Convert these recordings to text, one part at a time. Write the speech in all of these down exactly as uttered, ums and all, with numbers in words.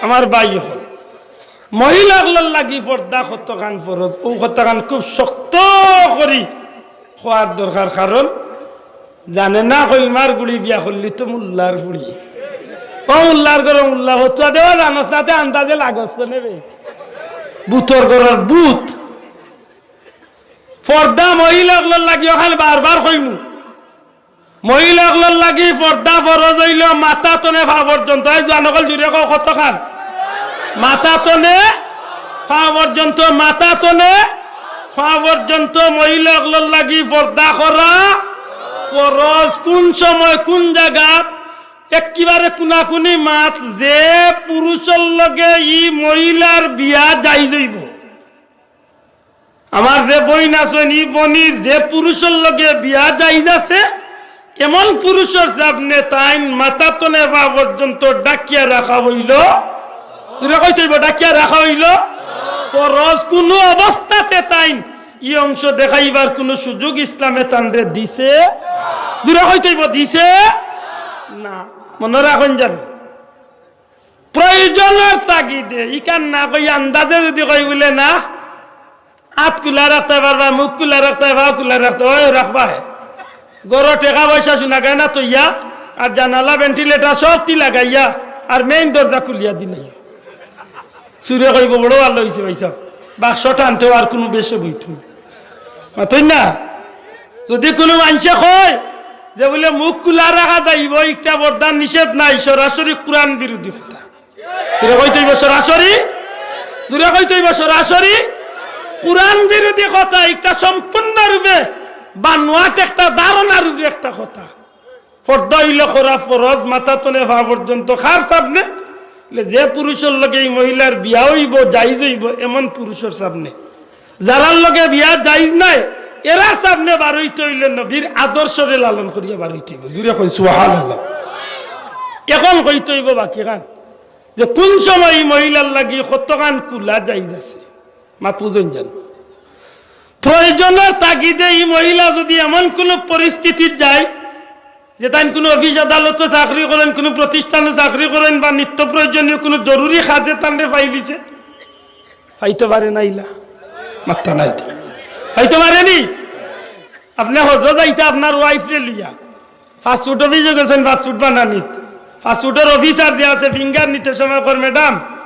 আমার ভাই অকল, মহিলা অকলর লাগি পর্দা কতখান ফরজ, অউ কথাখান খুব শক্ত করি কওয়ার দরকার। কারণ জানে না, কইলমার গুড়ি বিয়া করলি তো মুল্লার ফুড়ি। ও মুল্লার ঘরো মুল্লা, ফতুয়া দেওয়া জানস না, তে আন্দাজে লাগস কেনে বে? ভূতর ঘরর ভূত। পর্দা মহিলা অকলর লাগি, অখান বারবার কইমু। মহিলা অকলর লাগি পর্দা ফরজ অইলো মাথা তনে পা পর্যন্ত। এই জোয়ান অকল জুরে কও, কতখান? মাথা তনে পা পর্যন্ত, মাথা তনে পা পর্যন্ত মহিলা অকলর লাগি পর্দা করা ফরজ। কুন সময়, কুন জাগাত? একেবারে কুনাকুনি মাত, যে পুরুষর লগে ই মহিলার বিয়া জাইজ অইবো। আমার যে বইন আছইন, ই বইনর যে পুরুষর লগে বিয়া জাইজ আছে, এমন পুরুষর সামনে তাইন মাথা তনে পা পর্যন্ত ঢাকিয়া রাখা অইলো। জুরে কইতে অইবো, ঢাকিয়া রাখা অইলো ফরজ। কুনু অবস্থাতে তাইন ই অংশ দেখাইবার কুনু সুযোগ ইসলামে তানরে দিছে? জুরে কইতে অইবো, দিছে না। মনো রাখইন যেন। প্রয়োজনর তাগিদে, ইখান না কই আন্দাজে যুদি কই বুলে না, আত খুলা রাখতায় পারবা, মুখ খুলা রাখতায়, পাও খুলা রাখতায়, অয় রাখবায়। ঘরো টেকা পয়সা সোনা গয়না থইয়া, আর জানালা ventilator সবটি লাগাইয়া, আর main দরজা খুলিয়া দিলাইও। চুরে কইবো, "বড় ভালা অইছে ভাইসাব, বাক্স টানতেও আর কুনু বেশে বইতো না।" মাতইন না? যুদি কুনু মানষে কয় যে বুলে মুখ খুলা রাখা যাইবো, ইটা পর্দার নিষেধ নাই, সরাসরি কুরআন বিরোধী কথা। জুরে কইতে অইবো সরাসরি, জুরে কইতে অইবো সরাসরি কুরআন বিরোধী কথা। ইটা সম্পূর্ণরূপে বানোয়াট একটা ধারণার উপরে একটা কথা। পর্দা অইলো করা ফরজ, মাথা তনে পা পর্যন্ত। কার সামনে? বুলে যে পুরুষর লগে ই মহিলার বিয়া অইবো, জাইজ অইবো, এমন পুরুষর সামনে। যারার লগে বিয়া জাইজ নায়, এরার সামনে বারইতে অইলে নবীর আদর্শরে লালন করিয়া বারইতে অইবো। জুরে কইন সুবহানাল্লাহ। অখন কইতে অইবো বাকিখান, যে কুন সময় ই মহিলার লাগি কতখান খুলা জাইজ আছে। মাত বুঝইন যেন। প্রয়োজনর তাগিদে ই মহিলা যুদি এমন কুনু পরিস্থিতিত যায়, যে তাইন কুনু অফিস আদালতো চাকরি করইন, কুনু প্রতিষ্ঠানো চাকরি করইন, বা নিত্য প্রয়োজনীয় কুনু জরুরি কাজে তানরে পাইলিছে, পাইতো পারে না ইলা? মাত্তা নাই তো। পাইতো পারে নি? আপনে হজো যাইতা আপনার wife রে লইয়া, passport অফিসো গেছইন passport বানানিত, passport অর অফিসার যে আছে finger নিতে সময় কর, "ম্যাডাম,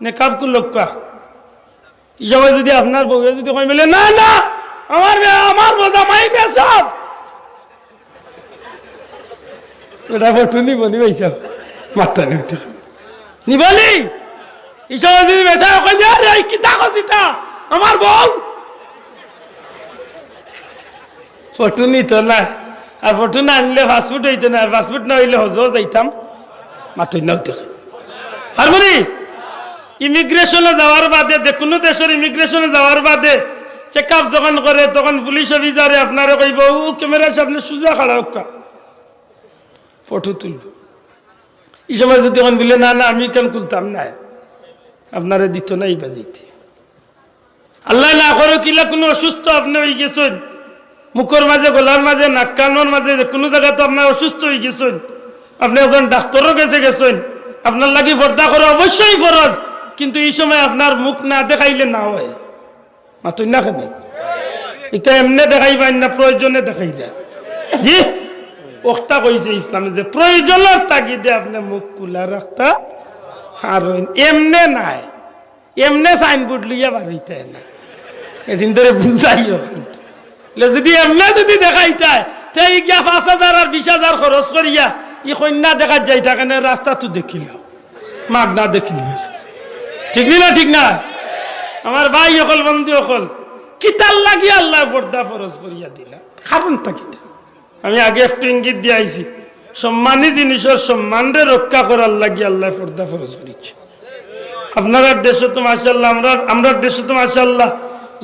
নেকাব খুলউক্কা।" ই সময় যুদি আপনার বউয়ে যুদি কইন বুলে, "না, না, আমার বে-, আমার বউ জামাই বেসাব।" ইটা ফটো নিবো নি ভাইসাব? মাত্তা নাই তো। নিবো নি? ই সময় যুদি বেসাব কইন, "আরে, এই কিতা কইছ ইতা? আমার বউ।" ফটো নিতো না। আর ফটো না আনলে passport অইতো না, আর passport না অইলে হজো যাইতাম। মাতইন না অইতে। পারবো নি? Immigration-ও যাওয়ার বাদে, যে কুনু দেশর immigration-ও যাওয়ার বাদে check up যখন করে, তখন পুলিশ অফিসারে আপনারে কইবো, "ও camera-র সামনে সুজা খাড়া অউক্কা, ফটো তুলবো।" ই সময় যুদি কইন বুলে, "না, না, আমি ইখান খুলতাম নায়," আপনারে দিতো না ইবা যাইতে। আল্লায় না করউক, ইলা কুনু অসুস্থ আপনে অইগেছইন, মুখর মাজে, গলার মাজে, নাক কানর মাজে, যে কুনু জাগাত আপনে অসুস্থ অইগেছইন, আপনে একজন ডাক্তরর গেছে গেছইন, আপনার লাগি পর্দা করা অবশ্যই ফরজ, কিন্তু ই সময় আপনার মুখ না দেখাইলে না অয়। মাতইন না কেনে? ইটা এমনে দেখাইবা না, প্রয়োজনে দেখাইবা। জি, অখটা কইছে ইসলামে যে প্রয়োজনর তাগিদে আপনে মুখ খুলা রাখতা পারইন, এমনে নায়। এমনে signboard লইয়া বারইতায় না। এদিন ধরে বুঝাইও। লে যুদি এমনে যুদি দেখাইতায়, তে ই গিয়া পাঁচ হাজার আর বিশ হাজার খরচ করিয়া ই কইন্যা দেখাত যাইতা কেনে, রাস্তাত দেখিল, মাগনা দেখিল। ঠিক নি না? ঠিক না? আমার ভাই অকল, বন্ধু অকল, কিতার লাগি আল্লায় পর্দা ফরজ করিয়া দিলা? কারণটা কিতা? আমি আগে একটু ইঙ্গিত দিয়া আইছি, সম্মানী জিনিসর সম্মানরে রক্ষা করার লাগি আল্লায় পর্দা ফরজ করিছে। আপনারার দেশো তো মাশাআল্লাহ, আমরার, আমরার দেশো তো মাশাআল্লাহ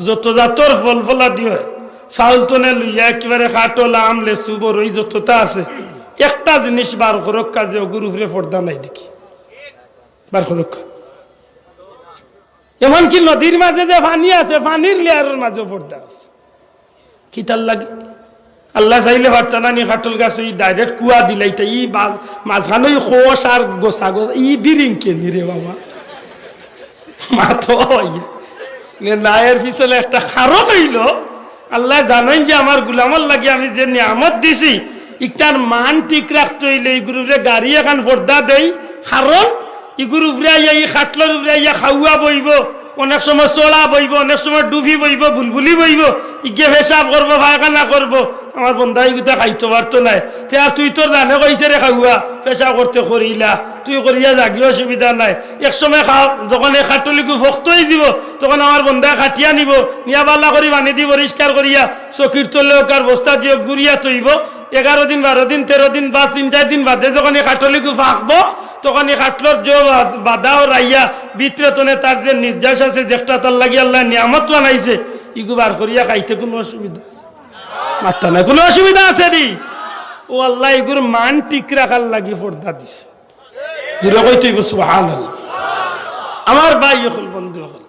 যত জাতর ফল ফলাদি অয়, চাউল তনে লইয়া একেবারে কাঠল, আম, লেচু, বড়ই যততা আছে, একটা জিনিস বার করউক্কা যে অগুর উপরে পর্দা নাই দেখি, বার করউক্কা। এমনকি নদীর মাজে যে পানি আছে, পানির layer-র মাজেও পর্দা আছে। কিতার লাগি? আল্লায় চাইলে পারতা না নি কাঠল গাছো ই direct কুয়া দিলাইতা, ই বা-, মাজখানো ই খোস আর গোসা গোসা, ই বিরিং কেনে রে বাবা? মাতো অইয়া। নে না, এর পিছনে একটা কারণ অইলো, আল্লায় জানইন যে আমার গুলামর লাগি আমি যে নিয়ামত দিছি, ইটার মান ঠিক রাখতে অইলে ইগুর উপরে গাড়ি এখান পর্দা দেই, কারণ ইগুর উপরে আইয়া, ই খাটলর উপরে আইয়া কাউয়া বইবো, অনেক সময় চড়া বইবো, অনেক সময় ডুফি বইবো, বুলবুলি বইবো, ইগে পেশাব করবো, পায়খানা করবো, আমার বন্দা ইগুতা খাইতো পারতো নায়। তে আর তুই তোর জানে কইছে রে কাউয়া, পেশাব করতে করিলা, তুই করিয়া যাগি, অসুবিধা নাই। এক সময় খাও, যখন এই খাটলিগু ভক্ত অই দিব, তখন আমার বন্দায় খাটিয়া নিবো, নিয়া বালা করি পানি দি পরিষ্কার করিয়া চকির তলে অউক আর বস্তা দি অউক গুড়িয়া থইবো। এগারো দিন, বারো দিন, তেরো দিন বা তিন চাইর দিন বাদে যখন এই খাটলিগু ফাকবো, তখন এই খাটলর যে বা-, বাদা অরাইয়া ভিতরে তনে তার যে নির্যাস আছে, যেটা তার লাগি আল্লায় নিয়ামত বানাইছে, ইগু বার করিয়া খাইতে কুনু অসুবিধা আছে? মাত্তা নাই, কুনু অসুবিধা আছে নি? ও আল্লায় ইগুর মান ঠিক রাখার লাগি পর্দা দিছে। জুরে কইতে অইবো সুবহানাল্লাহ। আমার ভাই অকল, বন্ধু অকল,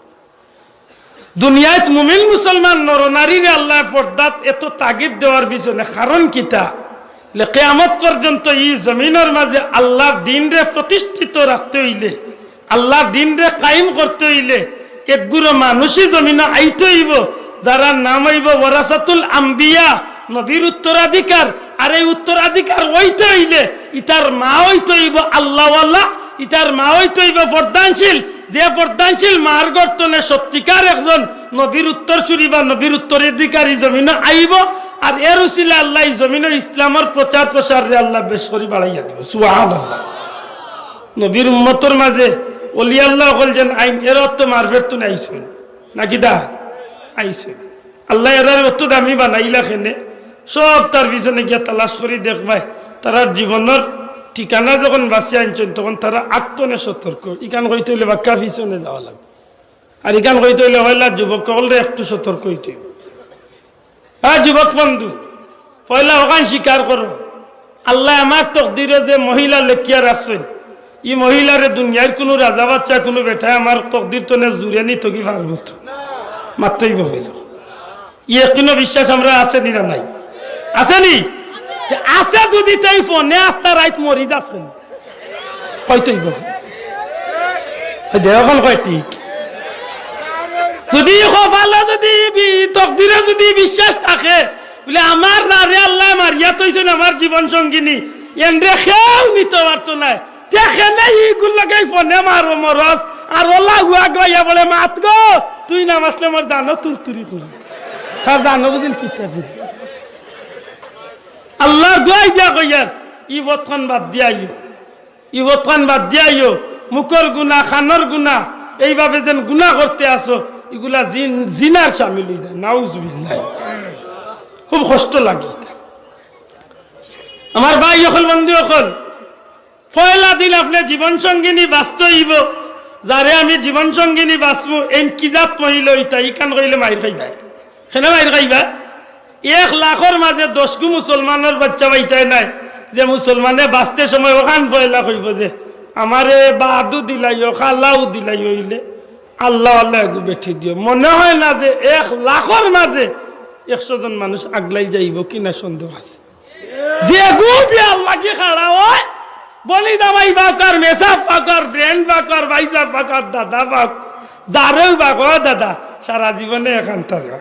দুনিয়াত মুমিন মুসলমান নরনারীরে আল্লায় পর্দাত এত তাগিদ দেওয়ার পিছনে কারণ কিতা? লে কিয়ামত পর্যন্ত ই জমিনর মাঝে আল্লার দিনরে প্রতিষ্ঠিত রাখতে অইলে, আল্লার দিনরে কায়েম করতে অইলে, একগুরু মানুষই জমিনো আইতে অইবো, যারার নাম অইবো ওয়ারাসাতুল আম্বিয়া, নবীর উত্তরাধিকার। আর এই উত্তরাধিকার অইতে অইলে ইতার মা অইতে অইবো আল্লাওয়ালা, ইতার মা অইতে অইবো পর্দানশীল। যে পর্দানশীল মার গর্তনে সত্যিকার একজন নবীর উত্তরসূরি বা নবীর উত্তরাধিকারী জমিনো আইবো। আর এর উসিলে আল্লায় ই জমিনো ইসলামর প্রচার প্রসাররে আল্লায় বেশ করি বাড়াইয়া দিবো। সুবহানাল্লাহ। নবীর উম্মতর মাঝে অলি আল্লাহ অকল যেন আইন, এর অর্থ মারফের তো আইছইন, নাকি দা? আইছইন। আল্লায় এরারে অত দামি বানাইলা কেনে? সব তার পিছনে গিয়া তালাশ করি দেখবায়, তারার জীবনর ঠিকানা যখন বাছিয়া আনছইন, তখন তারা আগ তনে সতর্ক। ইখান কইতে অইলে বাক্কা পিছনে যাওয়া লাগবো। আর ইখান কইতে অইলে পয়লা যুবক অকলরে একটু সতর্ক অইতে অইবো। হ্যাঁ যুবক বন্ধু, পয়লা অখান স্বীকার করো, আল্লায় আমার তকদিরো যে মহিলা লেখিয়া রাখছইন, ই মহিলারে দুনিয়ার কুনু রাজা বাদশা কুনু বেটায় আমার তকদির তনে জুরে নিতো কি পারবো তো? মাত্তই বইল। ই একদিনও বিশ্বাস আমরা আছে নি না নাই? আছে নি? তে আছে যদি তাই ফোনে আস্তা রাইত মরি যাচ্ছেন। কইতই গো। ওই দেহ অখন কয় ঠিক। যদি কপালো যদি বি-, তকদিরো যদি বিশ্বাস থাকে, বলে, "আমার নারে আল্লায় মারিয়া থইছইন আমার জীবন সঙ্গিনী, এনরে কেউ নিতো পারতো নায়।" তে কেনে ইগুর লগে ফোনে মারো মরস, আর ওলা হুয়া গইয়া বলে, "মাত গো, তুই না মাতলে মোর জানো তুরতুরি করি।" তার জানো বুঝিন কিতা করি। আল্লার দোয়াই দিয়া কইয়ার, ই পথখান বাদ দিয়া আইও। ই পথখান বাদ দিয়া আইও, মুখর গুনা, কানর গুনা, এইভাবে যেন গুনা করতে আসো, ইগুলা জিন-, জিনার শামিল অই যায়। নাউজুবিল্লাহ। খুব কষ্ট লাগে ইতা। আমার ভাই অকল, বন্ধু অকল, পয়লা দিন আপনে জীবন সঙ্গিনী বাছতে অইবো, যারে আমি জীবন সঙ্গিনী বাছমু, এইন কি জাত মহিলা অইতা, ইখান কইলে মাইর খাইবায়। কেনে মাইর খাইবা? এক লাখর মাঝে দশগু মুসলমানর বাইচ্চা পাইতায় নায়, যে মুসলমানে বাছতে সময় অখান পয়লা কইবো যে, "আমারে বাদু দিলাইও, কালাউ দিলাইও", অইলে আল্লাহ আল্লাহ এগু বেটি দিও। মনে হয় না যে এক লাখর মাঝে একশো জন মানুষ আগলাই যাইবো কিনা সন্দেহ আছে। যেগু বিয়ার লাগি খাড়া অয়, বলি দামাই পাকর, মেসাব পাকর, friend পাকর, ভাইসাব পাকর, দাদা পাক, দারেও পাক, ও দাদা, সারা জীবনে এখান থাকবা।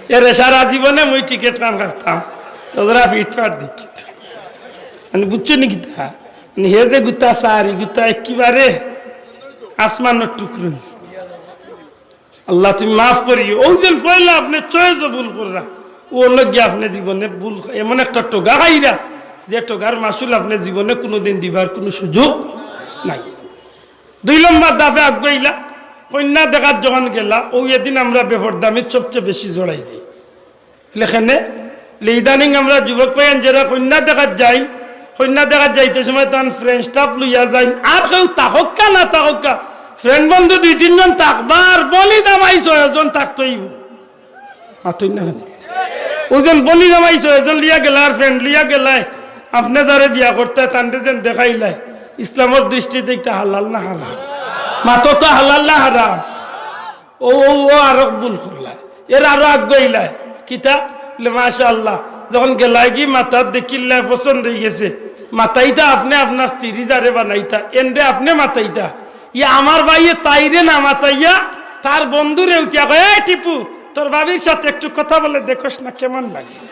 এরে সারা জীবনে মুই টিকিট কান কাটতাম। ওরা ফিটফাট দেখি। মানে বুঝছো নি কিতা? মানে হে যে গুতা সারি গুতা একেবারে আসমানর টুকরো। আল্লাহ তুমি মাফ করিও। অউ যেন পয়লা আপনে choice-ও ভুল কররা, অউ লগে আপনে জীবনে ভুল, এমন একটা ঠগা খাইরা, যে ঠগার মাসুল আপনে জীবনে কুনুদিন দিবার কুনু সুযোগ নাই। দুই নম্বর ধাপে আগুয়াইলা, কইন্যা দেখাত যখন গেলা, অউ এদিন আমরা বেপর্দামিত সবচে বেশি জড়াই যাই। লেখেনে, লে ইদানিং আমরা যুবক ভাইয়াইন যেরা কইন্যা দেখাত যাইন, কইন্যা দেখাত যাইতে সময় তান friend staff লইয়া যাইন, আর কেউ থাকউক্কা না থাকউক্কা, friend বন্ধু দুই তিনজন থাকবা, আর বলি দামাই ছয়জন থাকতে অইবো। মাতইন না কেনে? অউ যেন বলি দামাই ছয়জন লইয়া গেলা, আর friend লইয়া গেলায়, আপনে যারে বিয়া করতায়, তানরে যেন দেখাইলায়, ইসলামর দৃষ্টিতে ইটা হালাল না হারাম? মাতো তো হালাল না হারাম? অউ, অউ, অউ আরো ভুল করলায়, এর আরো আগুয়াইলায়। কিতা? বলে, "মাশাআল্লাহ।" যখন গেলায়গি মাতাত দেখিলায় পছন্দ অইগেছে, মাতাইতা আপনে আপনার স্ত্রী যারে বানাইতা, এনরে আপনে মাতাইতা। ইয়া আমার ভাইয়ে তাইরে না মাতাইয়া তার বন্ধুরে উঠিয়া কয়, "এই টিপু, তোর ভাবির সাথে একটু কথা বলে দেখোস না, কেমন লাগে?"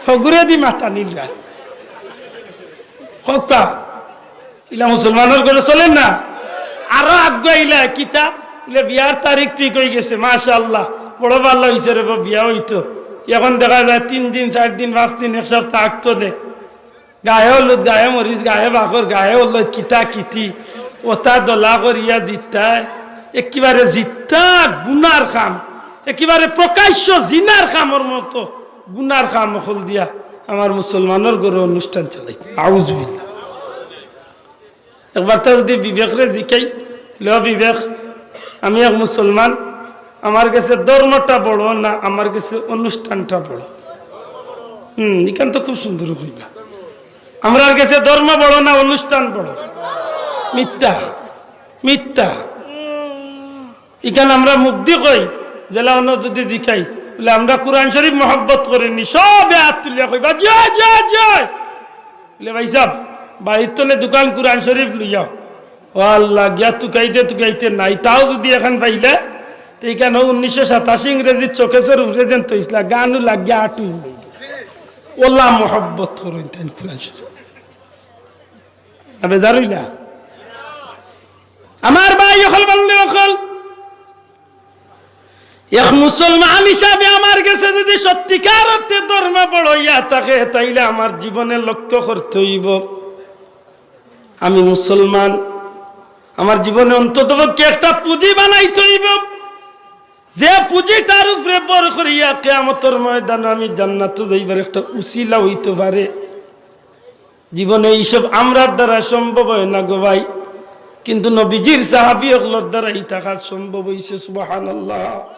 হগুরে দি মাতা নিল। কউক্কা, ইলা মুসলমানর ঘরো চলের না? আরো আগুয়াইলা, কিতা? বলে, "বিয়ার তারিখ ঠিক অই গেছে, মাশাআল্লাহ, বড় ভালা অইছে রে বা, বিয়া অইতো।" এখন দেখা যায় তিন দিন, চাইর দিন, পাঁচ দিন, এক সপ্তাহ আগতো দে। গায়ে হলুদ, গায়ে মরিচ, গায়ে বাকর, গায়ে হলুদ, কিতা কিতি, ওটা দলা করিয়া জিততায়, একেবারে জিততা গুনার কাম, একেবারে প্রকাশ্য জিনার কামর মতো গুনার কাম অকল দিয়া আমার মুসলমানর ঘরো অনুষ্ঠান চালাইতা। আউজুবিল্লাহ। একবার তো যদি বিবেকরে জিকাই, "ল বিবেক, আমি এক মুসলমান, আমার গেছে ধর্মটা বড় না, আমার গেছে অনুষ্ঠানটা বড়?" হুম, ইখান তো খুব সুন্দর কইলা। আমরার গেছে ধর্ম বড় না অনুষ্ঠান বড়? মিথ্যা, মিথ্যা। ইখান আমরা মুখদি কই, যেলা অনো যদি জিকাই, বলে, "আমরা কোরআন শরীফ মহব্বত করি নি?" সবে আত তুলিয়া কইবা, "জি অয়, জি অয়, জি অয়।" বলে, "ভাইসাব, বাড়ির তলে দুখান কোরআন শরীফ লইয়া।" ও আল্লাহ, গিয়া তুকাইতে তুকাইতে নাই, তাও যদি এখান পাইলে, তে ইখান অউ উনিশশো সাতাশি ইংরেজির চকেসর উপরে যেন তইছলা, গানও লাগিয়া আটুই। ওলা মহব্বত করইন তাইন কোরআন শরীফ। না বেজার অইলা? আমার ভাই অকল, বন্ধু অকল, এক মুসলমান হিসাবে আমার গেছে যদি সত্যিকার অর্থে ধর্ম বড় অইয়া থাকে, তাইলে আমার জীবনে লক্ষ্য করতে অইবো, আমি মুসলমান, আমার জীবনে অন্ততপক্ষে একটা পুঁজি বানাইতে অইবো, যে পুঁজিটার উপরে ভর করিয়া কিয়ামতর ময়দানে আমি জান্নাতো যাইবার একটা উসিলা অইতো পারে। জীবনে এইসব আমরার দ্বারা সম্ভব অয় না গো ভাই, কিন্তু নবীজির সাহাবী অকলর দ্বারা ইতা কাজ সম্ভব অইছে। সুবহানাল্লাহ।